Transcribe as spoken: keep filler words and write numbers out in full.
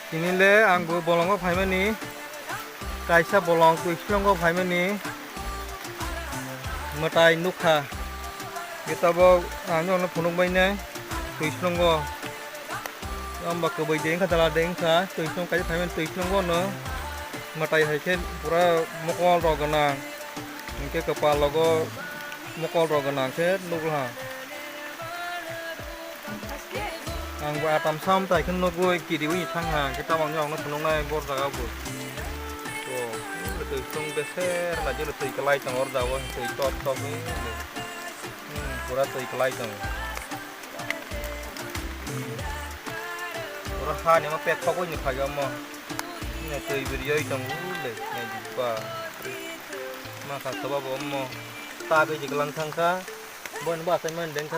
Tini le ang bo bolongo phaimani, kaisa bolong twislongo phaimani mwtai nukha. Khe tabok ang nono phunukbainai twislongo. Amba kwbwi de wngkha, dala de wngkha, twislong kaisa phaimani twislongo no mwtai hai khe pura mokol rok gwnang. Hinkhe kwpal rogo mokol rok gwnang khe nukla. Ang bo atam sam tai khe nugwi kiriwi thang ha, khe tabang ni rok no phunuknai bor jaga bo. To, twi song beser na jero twi kwlai tongo, or jago twi top top wi. Hmm, pura twi kwlai tongo. Pura ha ni ma pek thok wi ni phai omo. Ni twi bwrwi tongo le, nai di ba. Ma kha soba bo omo. Ta khe jiklang thang kha. Bo ni ba sai man deng kha.